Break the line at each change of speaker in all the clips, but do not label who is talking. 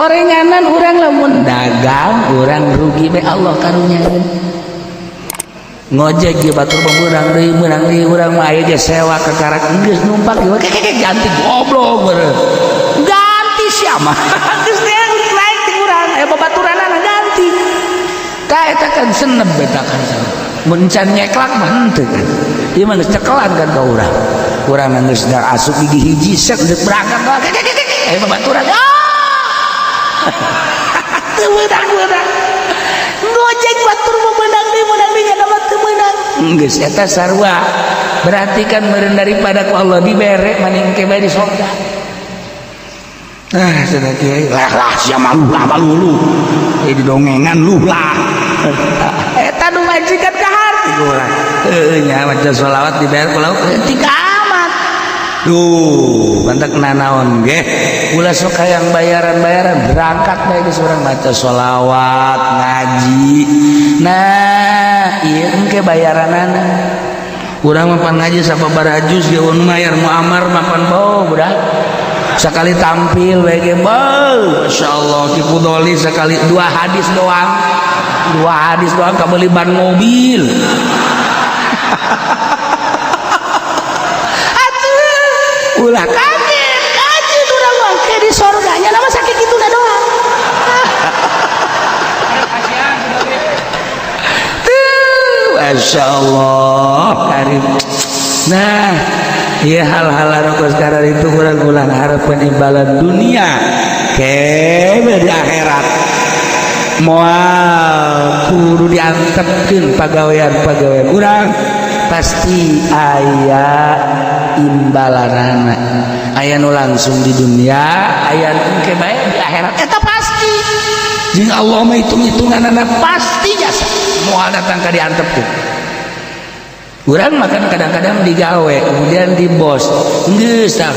Orenganan urang lamun dagang urang rugi bae, Allah karunya. Ngojek ge batur meunang deui, meunang deui. Urang mah aya ge sewa kakarak geus numpak ge kekeke ganti, goblok beureum ganti sia mah. Geus teh naik ti urang aya babaturanana ganti. Tah, eta kan seneb, eta kan seneb. Mun can nyeklak mah henteu kan. Ieu mah geus cekelan kan ka urang. Urang mah geus asup gigi hiji set geus berangkat kekeke aya babaturan. Ah! Teu meunang-meunang. Ngojek batur mah meunang deui, meunang deui, nya mah teu meunang. Geus eta sarua. Berarti kan meureun daripada ku Allah dibere maning ke bae di sorga. Ah, cenah kiai, lah lah sia malu lah, malu lu. Eh, didongengan lu lah. Eta nu majikan ka harti ku urang. Heueuh nya, maca sholawat dibayar ku lauk leutik amat. Duh, mantak nanaon ge. Ulah sok hayang bayaran-bayaran, berangkat bae geus urang maca sholawat, ngaji. Nah, ieu engke bayaranana. Urang mah pan ngaji sababaraha juz ge mayar muamar mapan bau budak. Sekali tampil bae ge bau, masyaallah. Ki Pudoli sekali dua hadis doang. Dua hadis doang kabeli ban mobil. Atuh, ulah kaget, kaget urang mah ke di sorganya nama sakit kitu doang. Tuh, Masya Allah, karim. Nah, ya hal-hal anu sekarang itu kurang-kurang harapan imbalan dunia kebe di akhirat moal kudu diantepkeun pagawean-pagawean urang, pasti aya imbalanana, aya nu langsung di dunia, aya nu engke bae di akhirat. Eta pasti jeung Allah mah hitung-hitunganana pasti jasa moal datang ka diantepkeun. Urang makan kadang-kadang digawe kemudian di bos geus tah,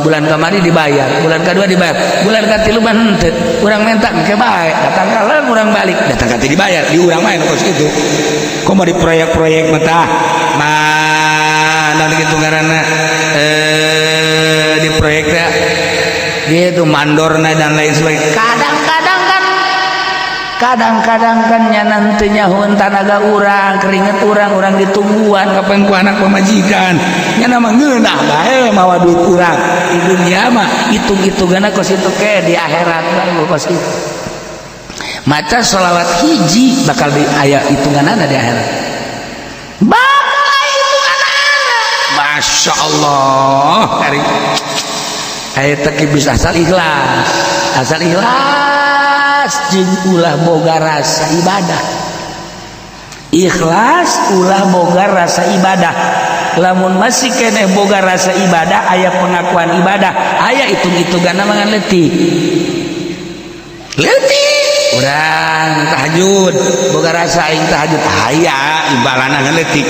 bulan kamari dibayar, bulan kedua dibayar, bulan katilu mah henteu. Urang minta engke bae datang kalah, urang balik datang kati dibayar di urang mah kos kitu. Komo di proyek-proyek mah tah mana gitu ngaranna, di proyek teh gitu mandorna dan lain sebagainya. Kadang-kadang kan, kadang-kadang kan nya nantinya hun tanaga urang, keringet urang, urang ditungguan kapan ku anak pamajikan nya nama ngeunah bae mawa duit urang. Di dunia mah hitung-hitunganna kos itu, ke di akhirat bae kos itu. Maca sholawat hiji bakal di aya hitunganana di akhirat, bakal aya hitunganana. Masya Allah, hari aya teh bisa asal ikhlas, asal ikhlas jeung ulah boga rasa ibadah. Ikhlas, ulah boga rasa ibadah. Lamun masih keneh boga rasa ibadah, aya pengakuan ibadah, aya hitung-hitunganna mah ngan leutik leutik. Urang tahajud boga rasa aing tahajud, aya imbalana ngan leutik.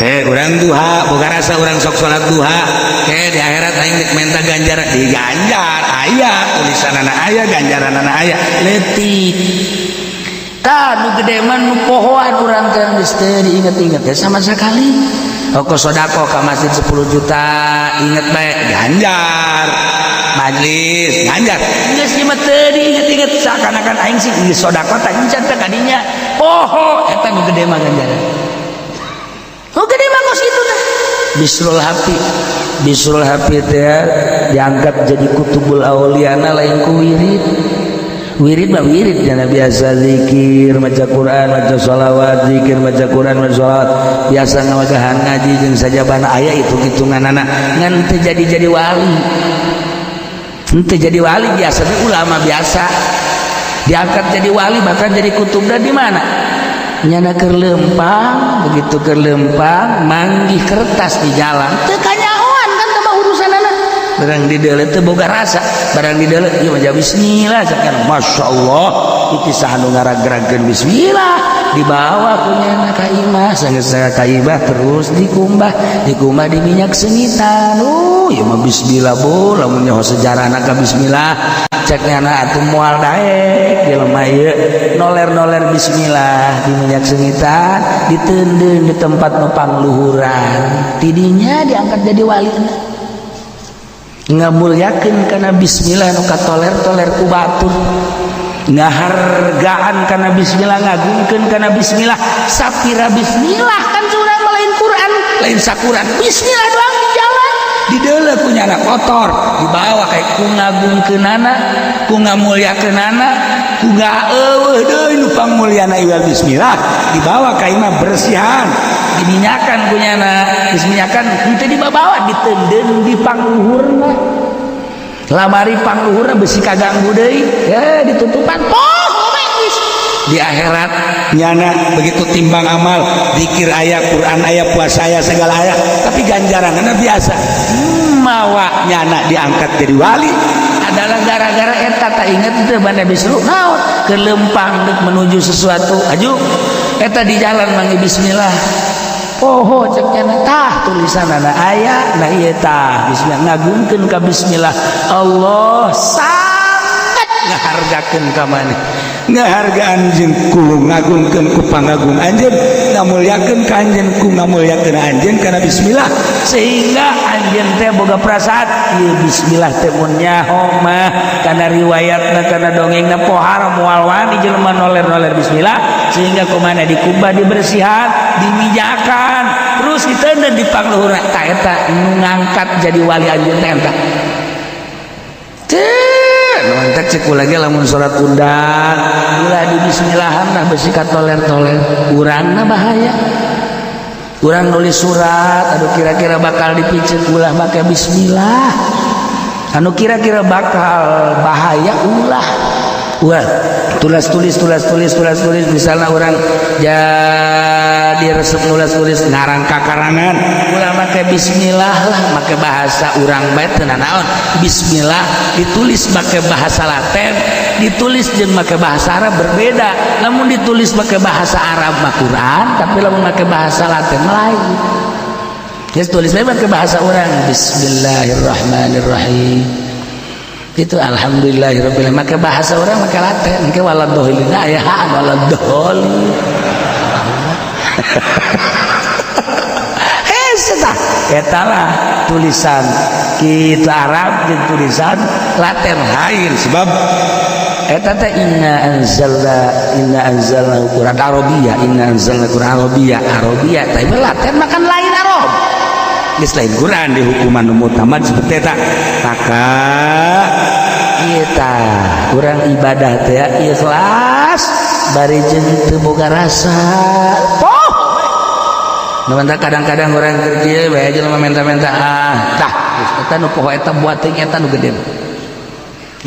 Urang duha boga rasa urang sok salat duha, di akhirat aing rek menta ganjaran, diganjar, aya tulisanana, aya ganjaranana, aya leutik. Tah, nu gede mah nu pohoan urang teh geus teu diinget-inget ya sama sekali. Oko sodako ka masjid 10 juta inget bae ganjar, majlis ganjar, geus ieu mah teu diinget-inget, seakan-akan aing sih geus sodako tah encan teh kadinya poho. Eta nu gede mah ganjaran. Nu gede mah kos kitu tah. Bisrul Hafi, Bisrul Hafi teh diangkat jadi kutubul auliana lain ku wirid. Wirid mah wirid jana biasa, zikir, maca Quran, maca sholawat, zikir, maca Quran, maca sholawat, biasa ngawagahan ngaji jeung sajabana aya hitung-hitunganana, ngan teu jadi-jadi wali, henteu jadi wali. Biasanya ulama biasa diangkat jadi wali, bahkan jadi kutubna di mana nyana keur lempang. Begitu keur lempang manggih kertas di jalan, teu kanyahoan kan teu mah urusanana. Barang di deuleu teu boga rasa, barang di deuleu ieu mah bismillah sakan. Masya Allah, itu saha nu ngaragragkeun bismillah? Dibawa ku nyana ka imah. Sanggeus ka imah terus dikumbah, dikumbah di minyak sengitan. Ieu mah bismillah bu, lamun nyaho sejarahna ka bismillah cek nyana atuh moal daek jelema ieu noler-noler bismillah di minyak sengitan, diteundeun di tempat nu pangluhuran, tidinya diangkat jadi wali. Ngamulyakeun kana bismillah nu katoler-toler ku batur, ngahargaan kana bismillah, ngagungkeun kana bismillah. Sapira bismillah kan surah lain Quran, lain sakuran, bismillah doang di jalan dideuleu ku nyana kotor, dibawa kayak ku ngagungkeunana, ku ngamulyakeunana, ku eueuh deui nu pangmulyana ieu bismillah. Dibawa ka imah bersihan, diminyakan ku nyana, geus minyakan henteu dibawa, diteundeun di pangluhurna lamari, pangluhurna besi kaganggu deui ya, ditutupan poh geus. Di akhirat nyana begitu timbang amal, zikir aya, Quran aya, puasa aya, segala aya, tapi ganjaranna biasa mawa nyana diangkat jadi wali adalah gara-gara eta. Tak inget itu banda bisru naon kelempang dek menuju sesuatu aju eta di jalan manggil bismillah, poho cek nyana. Tah, tulisanana aya. Nah, ieu tah bismillah, ngagungkeun ka bismillah. Allah sangat ngahargakeun ka maneh, ngahargaan jeung ku ngagungkeun ku pangagung anjeun, ngamulyakeun ka anjeun ku ngamulyakeun anjeun kana bismillah, sehingga anjeun teh boga perasaan ieu bismillah teh mun nyaho mah kana riwayatna, kana dongengna, pohara moal wani jelema noler-noler bismillah. Sehingga kumana dikubah, dibersihan, dimijakan, terus diteundeun di pangluhurna. Ta eta nu ngangkat jadi wali anjeun teh eta teh. Mantap, cek lagi lamun salat undang ulah di bismillahan nah, besi toler-toler urangna bahaya. Urang nulis surat aduh kira-kira bakal dipicen, ulah make bismillah. Anu kira-kira bakal bahaya ulah. Wah, tulis tulis tulis tulis tulis tulis, misalnya orang jadi resep nulis tulis ngarang kakarangan, ulah make bismillah lah, make bahasa urang bae teu naon. Bismillah ditulis make bahasa Latin, ditulis jeung make bahasa Arab berbeda. Lamun ditulis make bahasa Arab mah Quran, tapi lamun make bahasa Latin mah lain. Geus, tulis bae make bahasa urang, bismillahirrahmanirrahim itu, alhamdulillahirabbil, make bahasa urang, make Latin engke waladhdallin aya, waladhdallin. Hese tah eta lah tulisan kita Arab jeung tulisan Latin lain, sebab eta teh inna anzalna, inna anzalna Quran Arabia, inna anzalna Quran Arabia, Arabia, tapi Latin makan lain Arab, geus lain Quran di hukuman muktamad seperti eta. Maka ieu tah urang ibadah teh ikhlas bari jeung teu boga rasa poh. Nu kadang-kadang orang kerja bae jelema minta-minta, ah tah eta nu poho eta buat teuing eta nu gede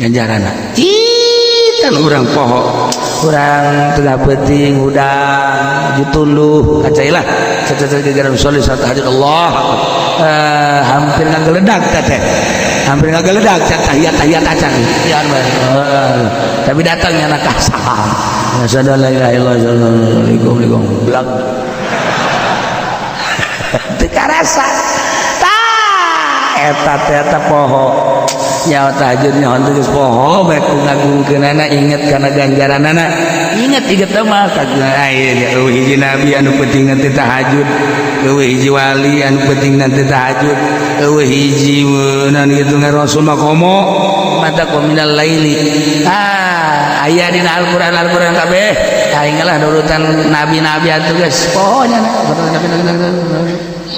ganjaranna. Ih, urang poho, urang tengah peuting hudang ditunduh kacailah caca gara sholli salat tahajud, Allah, hampir ngageledag teh, hampir ngageledag tahiyat tahiyat acan ya, tapi datangnya anak salam, asyhadu an la ilaha illallah, assalamualaikum, blag teu karasa. Tah eta teh eta poho nyawa tahajud nyawa teh geus poho bae ku ngagungkeunana, inget kana ganjaranana, inget inget mah eueuh hiji nabi anu penting teh tahajud, eueuh hiji wali anu penting teh tahajud, eueuh hiji meunang kitu rasul mah komo mata minal laili. Ah, aya dina Al-Qur'an, Al-Qur'an kabeh aing lah nurutan nabi-nabi atuh geus pohonya.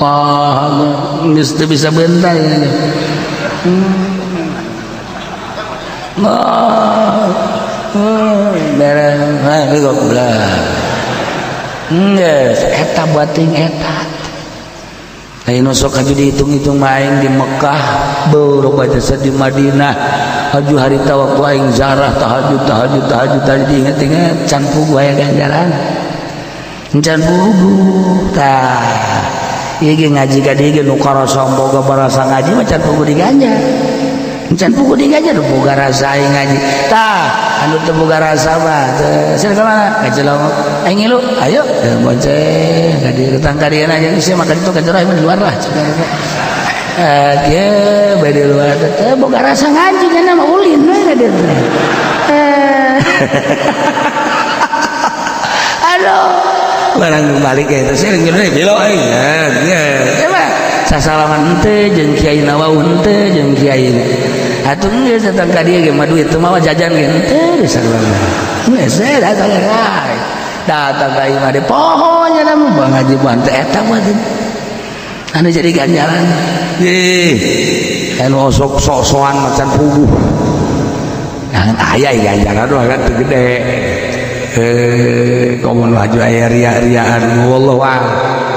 Oh, geus teu bisa bentar ya. Oh, beres, goblok. Geus eta buating eta. Lain sok aju dihitung-hitung mah aing di Mekah, beureuk jasa di Madinah. Aju harita waktu aing zarah tahajud tahajud tahajud tahajud, diinget-inget can puguh aya ganjaran. Can puguh tah. Ieu ge ngaji ka dieu ge nu karasa boga barasa ngaji mah can puguh diganjar. Can puguh diganjar boga rasa aing ngaji. Tah, anu teu boga rasa mah teu sia ka mana? Ka Cilongok. Aing ngilu, ayo bonceng ka dieu ketang ka dieu aja geus makan itu ka jero di luar lah. Eh, kieu bae di luar teh boga rasa ngaji nya mah ulin we ka dieu teh. Eh. Aduh, barang balik ya itu sih ngilu bilo aing. Ya, ya. Sasalaman henteu jeung Kiai Nawawi, henteu jeung kiai. Atuh geus datang ka dieu ge mah duit teu mawa, jajan ge henteu, sarua. Geus datang datang ka imah de poho nya mah Bang Haji Bante eta mah anu jadi ganjaran. Ih, anu sok sok-sokan macan puguh. Jangan aya ganjaran mah kan teu gede. Eh, komo nu haju aya ria-riaan, wallahu a'lam.